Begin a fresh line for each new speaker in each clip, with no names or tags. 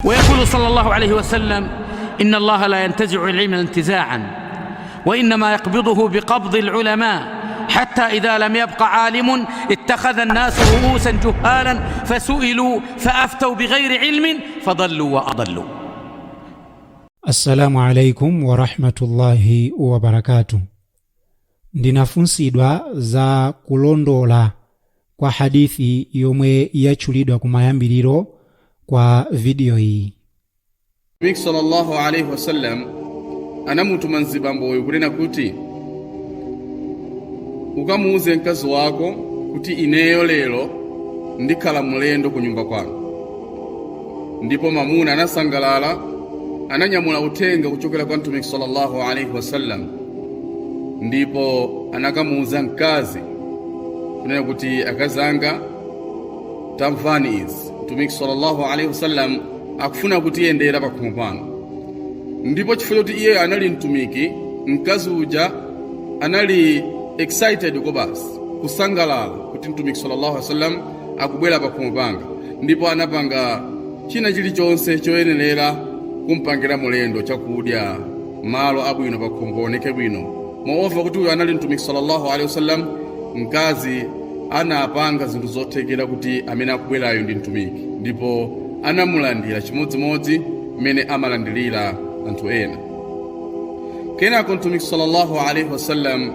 ويقول صلى الله عليه وسلم: إن الله لا ينتزع العلم انتزاعا، وإنما يقبضه بقبض العلماء، حتى إذا لم يبق عالم اتخذ الناس رؤوسا جهالا فسئلوا فأفتوا بغير علم فضلوا وأضلوا.
Assalamu alaikum warahmatullahi wabarakatuh. Ndinafunsidwa za kulondola kwa hadithi yomwe yatchulidwa kumayambiriro kwa video iyi.
Mtumiki sallallahu alaihi wasallam anamutuma mzibamboyo kunena kuti, "Ukamuuze mkazi wako kuti ineyo lero ndikhala mlendo ku nyumba kwanu." Ndipo mamuna anasangalala, ananyamula uthenga kuchokera kwa Mtumiki sallallahu alaihi wasallam, ndipo anakamuuza mkazi kunena kuti, "Akazanga, tamvani izi, Mtumiki sallallahu alaihi wasallam akufuna kutiyendera pakhomo pano." Ndipo chifukwa choti iye anali mtumiki, mkazi uja anali excited kobasi, kusangalala kuti Mtumiki sallallahu alaihi wasallam akubwera pakhomo panga, ndipo anapanga china chilichonse choyenerera kumpangira mulendo: chakudya, malo abwino pakhomo paoneke bwino. Moreover kuti uyu anali Mtumiki sallallahu alaihi wasallam, mkazi anapanga zinthu zothekera kuti amene akubwerayo ndi mtumiki, ndipo anamulandira chimodzimodzi mmene amalandirira anthu ena. Kenako Mtumiki sallallahu alaihi wasallam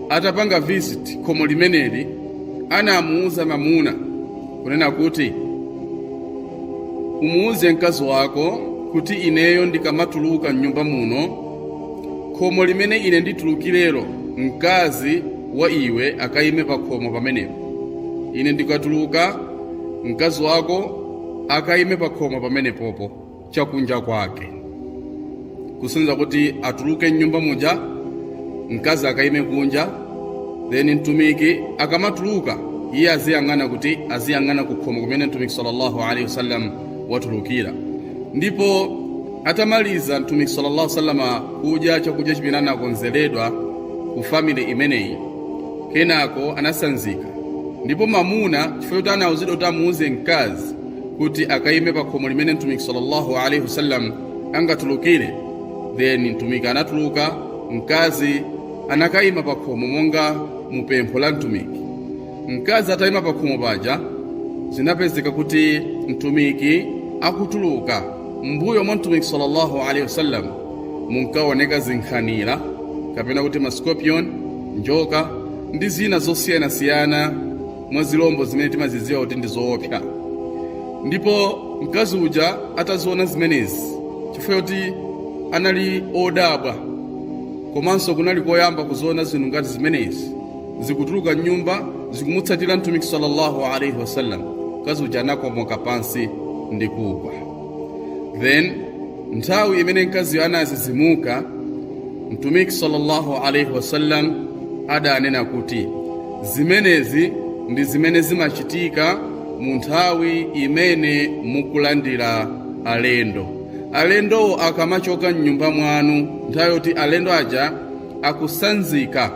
atapanga visit khomo limeneli, anamuuza mamuna kunena kuti, "Umuuze mkazi wako kuti ineyo ndikamatuluka mnyumba muno, khomo limene ine nditulukirero, mkazi wa iwe akayime pa khomo pamenepo. Ine ndikatuluka, mkazi wako akayime pa khomo pamenepopo chakunja kwake," kusonyeza kuti atuluke mnyumba muja, mkazi akayime kunja, then mtumiki akamatuluka iye aziyang'ana kuti aziyang'ana ku khomo kumene Mtumiki sallallahu alaihi wasallam watulukira. Ndipo atamaliza Mtumiki sallallahu alaihi wasallam kudya chakudya chimene anakonzeredwa ku family imeneyi, kenako anasanzika. Ndipo mamuna, chifukwa choti anawuzidwa kuti amuuze mkazi kuti akayime pa khomo limene Mtumiki sallallahu alaihi wasallam angatulukire, then mtumiki anatuluka, mkazi anakayima pa khomo monga mupempho la mtumiki. Mkazi atayima pa khomo paja, zinapezeka kuti mtumiki akutuluka, mbuyo mwa Mtumiki sallallahu alaihi wasallam munkaoneka zinkhanira, kapena kuti ma scorpion, njoka ndi zina zosiyanasiyana mwa zilombo zimene timazidziwa kuti ndi zoopsa. Ndipo mkazi uja ataziona zimenezi, chifukwa choti anali odabwa komanso kunali koyamba kuziona zinthu ngati zimenezi zikutuluka mnyumba zikumutsatira Mtumiki sallallahu alaihi wasallam, mkazi uja anakomoka pansi ndi kugwa. Then nthawi imene mkaziyo anazizimuka, Mtumiki sallallahu alaihi wasallam adanena kuti zimenezi ndi zimene zimachitika mu nthawi imene mukulandira alendo. Alendowo akamachoka mnyumba mwanu, nthawi yoti alendo aja akusanzika,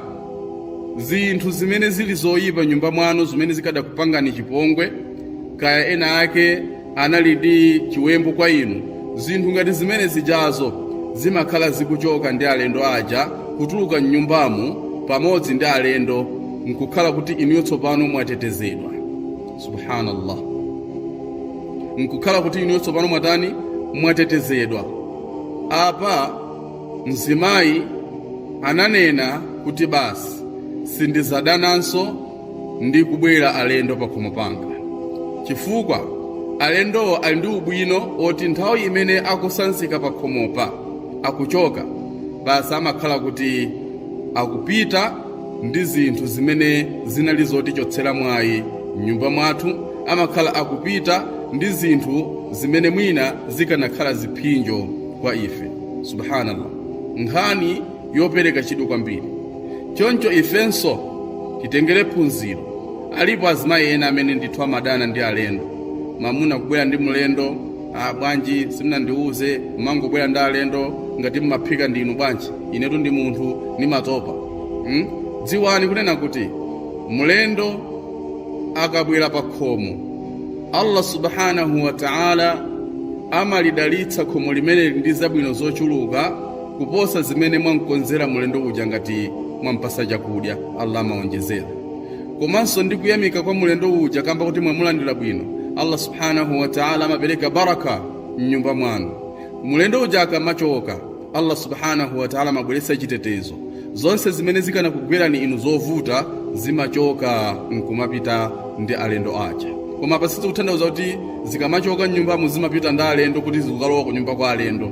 zinthu zimene zili zoyipa nyumba mwanu, zimene zikadakupangani chipongwe, kaya ena ake anali ndi chiwembu kwa inu, zinthu ngati zimene zijazo zimakhala zikuchoka ndi alendo aja, kutuluka mnyumbamo pamodzi ndi alendo, nkukhala kuti inuyo tsopano mwatetezedwa. Subhanallah, nkukhala kuti inuyo tsopano mwatani? Mwatetezedwa. Apa mzimayi ananena kuti, "Basi, sindizadananso ndi kubwera alendo pakhomo panga, chifukwa alendowo ali ndi ubwino oti nthawi imene akusanzika pakhomopa akuchoka, basi amakhala kuti akupita ndi zinthu zimene zinali zotichotsera mwayi m'nyumba mwathu, amakhala akupita ndi zinthu zimene mwina zikanakhala ziphinjo kwa ife." Subhanallah, nkhani yopereka chidwi kwambiri. Choncho ifenso titengere phunziro. Alipo azimayi ena amene ndithu amadana ndi alendo. Mamuna kubwera ndi mlendo, "Ah, bwanji simunandiuze? Mangobwera ndi alendo ngati mmaphika ndinu bwanji? Inetu ndi munthu nimatopa." Dziwani kunena kuti mlendo akabwera pa khomo, Allah subhanahu wa ta'ala Amalidalitsa khomo limeneli ndi zabwino zochuluka kuposa zimene mwamkonzera mulendo uja. Ngati mwampasa chakudya, Allah amaonjezera. Komanso ndi kuyamika kwa mulendo uja kamba kuti mwamulandira bwino, Allah subhanahu wa ta'ala amapereka baraka mnyumba mwanu. Mulendo uja akamachoka, Allah subhanahu wa ta'ala amabweretsa chitetezo. Zonse zimene zikanakugwerani inu zovuta zimachoka nkumapita ndi alendo aja. Koma apa sizikutanthauza kuti zikamachoka mnyumbamo zimapita ndi alendo, kuti zikukalowa ku nyumba kwa alendo.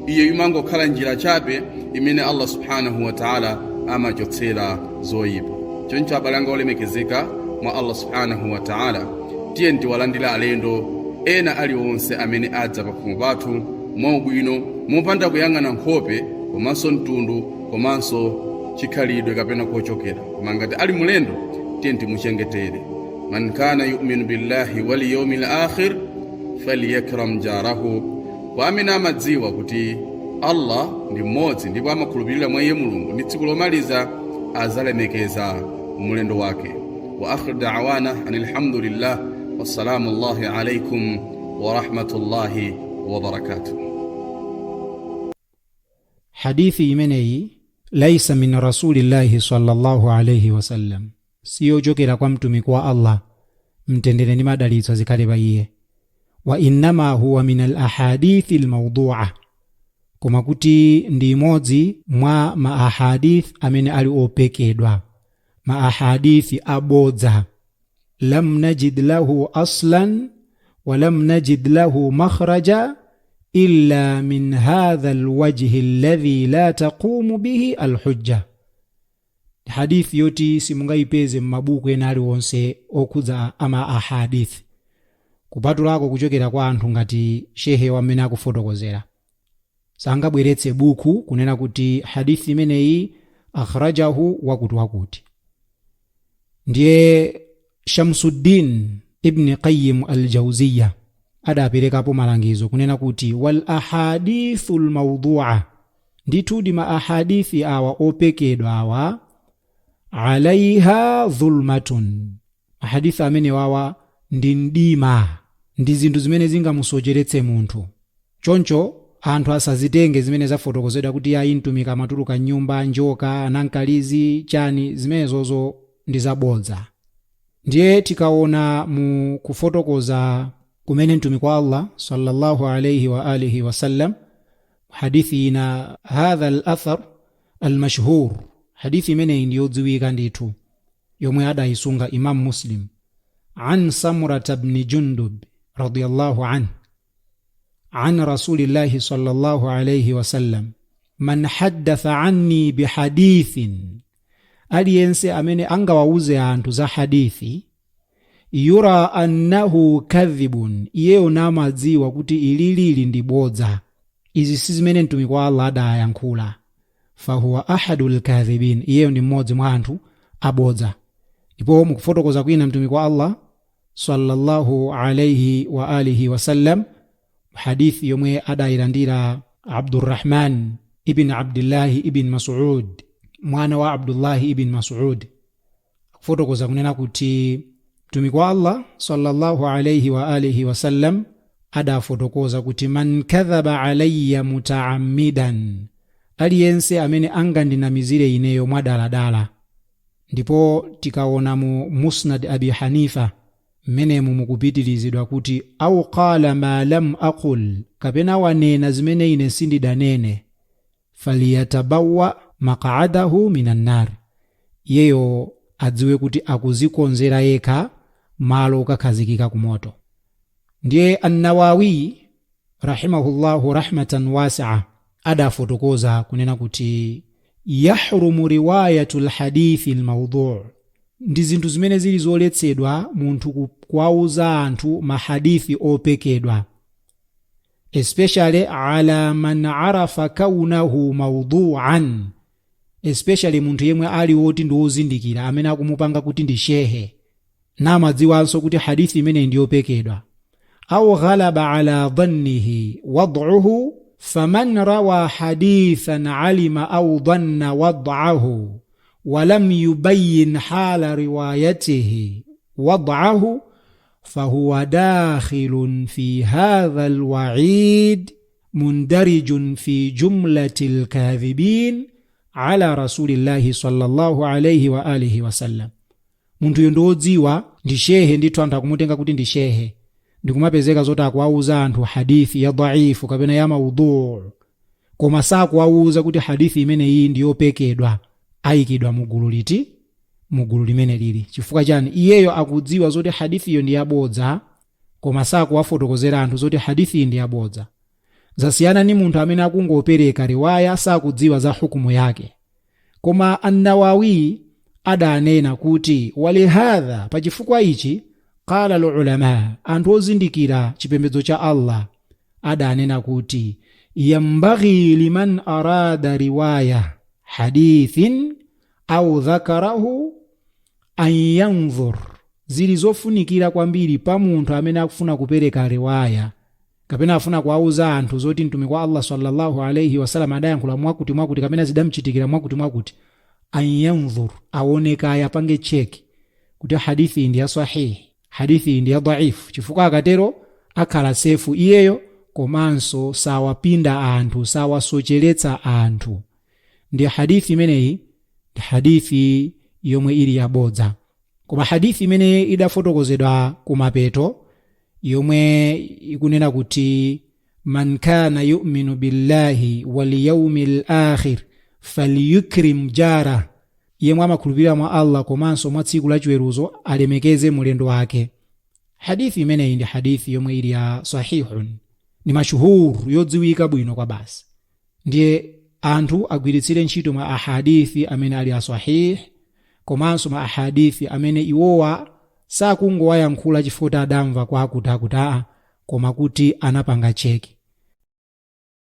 Iyo imangokhala njira chabe imene Allah subhanahu wa ta'ala amachotsera zoyipa. Choncho abale anga olemekezeka mwa Allah subhanahu wa ta'ala, tiye tiwalandire alendo ena aliwonse amene adza pakhomo pathu mwaubwino, mopanda kuyang'ana nkhope komanso mtundu komanso chikhalidwe kapena kochokera. Koma ngati ali mulendo, tiye timuchengetere. Man kana yu'minu billahi wal yawmil akhir falyakram jarahu. Kwa amene amadziwa kuti Allah ndi mmodzi ndipo amakhulupirira mwa iye Mulungu ndi tsiku lomaliza, azalemekeza mulendo wake. Wa akhir da'wana anilhamdulillah, wassalamu llahi alaikum wa rahmatullahi wa barakatuh.
Hadithi imeneyi laisa min rasulillahi sallallahu alayhi wasallam, siyochokera kwa mtumiki wa Allah, mtendere ndi madalitso zikhale pa iye. Wa innama huwa min al ahadithi almawdua, koma kuti ndi imodzi mwa ma ahadith amene ali opekedwa, ma ahadithi abodza. Lam najid lahu aslan wa lam najid lahu makhraja illa min hadha alwajhi alladhi la taqumu bihi alhujja. Hadithi yoti simungayipeze m'mabuku ena aliwonse okhudza ama ahadithi, kupatulako kuchokera kwa anthu ngati shehe wamene akufotokozera. Sangabweretse buku kunena kuti hadithi imeneyi akhrajahu wakuti wakuti. Ndiye Shamsuddin Ibni Qayyim Aljauziya adaperekapo malangizo kunena kuti wal ahadithu lmaudua, ndithudi ma ahadithi awa opekedwa awa, alaiha dhulmatun, ahadithi amene wawa ndi mdima, ndi zinthu zimene zingamusocheretse munthu. Choncho anthu asazitenge zimene zafotokozedwa kuti ayi, mtumiki amatuluka nyumba njoka, anankalizi, chani, zimenezozo ndi zabodza. Ndiye tikaona mu kufotokoza kumene mtumiki wa Allah sallallahu alayhi wa alihi wasallam, hadithi ina, hadha al-athar al-mashhur, hadithi imeneyi ndiyodziwika ndithu, yomwe adayisunga Imam Muslim, an Samurata bni Jundub radiyallahu anhu an rasulillahi sallallahu alayhi wasallam, man haddatha anni bihadithin, aliyense amene angawauze anthu za hadithi, yura annahu kadhibun, iyeyo namadziwa kuti ililili ndi bodza, izi si zimene mtumiki wa Allah adayankhula, fahuwa ahadu lkadhibin, iyeyo ndi mmodzi mwa anthu abodza. Ndipo mukufotokoza kwina mtumiki wa Allah sallallahu alayhi wa alihi wasallam, hadithi yomwe adayilandira Abdurrahman ibn Abdillahi ibn Mas'ud, mwana wa Abdullahi ibn Mas'ud, akufotokoza kunena kuti mtumiki wa Allah sallallahu alayhi wa alihi wasallam adafotokoza kuti man kadhaba alayya mutaammidan, aliyense amene angandinamizire ineyo mwadaladala. Ndipo tikaona mu Musnad Abi Hanifa, mmenemu mukupitirizidwa kuti au qala ma lam aqul, kapena wanena zimene ine sindidanene, faliyatabawa maq'adahu minan nar, iyeyo adziwe kuti akuzikonzera yekha malo okakhazikika ku moto. Ndiye Annawawi rahimahullahu rahmatan wasia adafotokoza kunena kuti yahrumu riwayatu lhadithi lmaudhu, ndi zinthu zimene zili zoletsedwa munthu kuwauza anthu mahadithi opekedwa, especially ala man arafa kaunahu mauduan, especially munthu yemwe ali woti ndi wozindikira, amene akumupanga kuti ndi shehe, namadziwanso kuti hadithi imeneyi ndiyopekedwa, au ghalaba ala dhannihi wad'uhu. Faman rawa hadithan alima au dhanna wad'ahu walam yubayin hala riwayatihi wad'ahu. Fahuwa dakhilun fi hadha alwaid mundarijun fi jumlati lkadhibin ala rasulillahi sallallahu alaihi wa alihi wasallam. Munthuyo ndi wodziwa, ndi shehe ndithu, anthu akumutenga kuti ndi shehe, ndikumapezeka zoti akuwauza anthu hadithi ya dhaifu kapena ya maudhu, koma sakuwauza kuti hadithi imeneyi ndi yopekedwa. Ayikidwa mugulu liti? Mugulu limene lili. Chifukwa chani? Iyeyo akudziwa zoti hadithiyo ndi yabodza, koma sakuwafotokozera anthu zoti hadithi ndi yabodza. Zasiyana ni munthu amene akungopereka riwaya, sakudziwa za hukumu yake. Koma Annawawi adanena kuti walihadha, pachifukwa ichi, qala lulama, anthu ozindikira chipembedzo cha Allah adanena kuti yambaghi liman arada riwaya hadithin au dhakarahu an yanzur, zili zofunikira kwambiri pa munthu amene akufuna kupereka riwaya kapena afuna kuwauza anthu zoti mtumiki wa Allah sallallahu alaihi wasallam adayankhula mwakuti mwakuti kapena zidamchitikira mwakuti mwakuti, an yanzur, aone kaya, apange check kuti hadithi ndi ya sahihi, hadithi ndi ya dhaifu, chifukwa akatero akhala safe iyeyo, komanso sawapinda anthu, sawasocheretsa anthu. Ndi hadithi imeneyi ndi hadithi yomwe ili yabodza. Koma hadithi imene idafotokozedwa kumapeto, yomwe ikunena kuti man kana yuminu billahi wal yaumil akhir falyukrim jara, yemwe amakhulupirira mwa Allah komanso mwa tsiku lachiweruzo alemekeze mulendo wake, hadithi imeneyi ndi hadithi yomwe ili ya sahihun, ni mashuhur, yodziwika bwino kwa basi. Ndiye anthu agwiritsire ntchito ma ahadithi amene ali a sahih, komanso ma ahadithi amene iwowa sakungowayankhula chifukwa adamva kwakuti akuti aa, koma kuti anapanga check.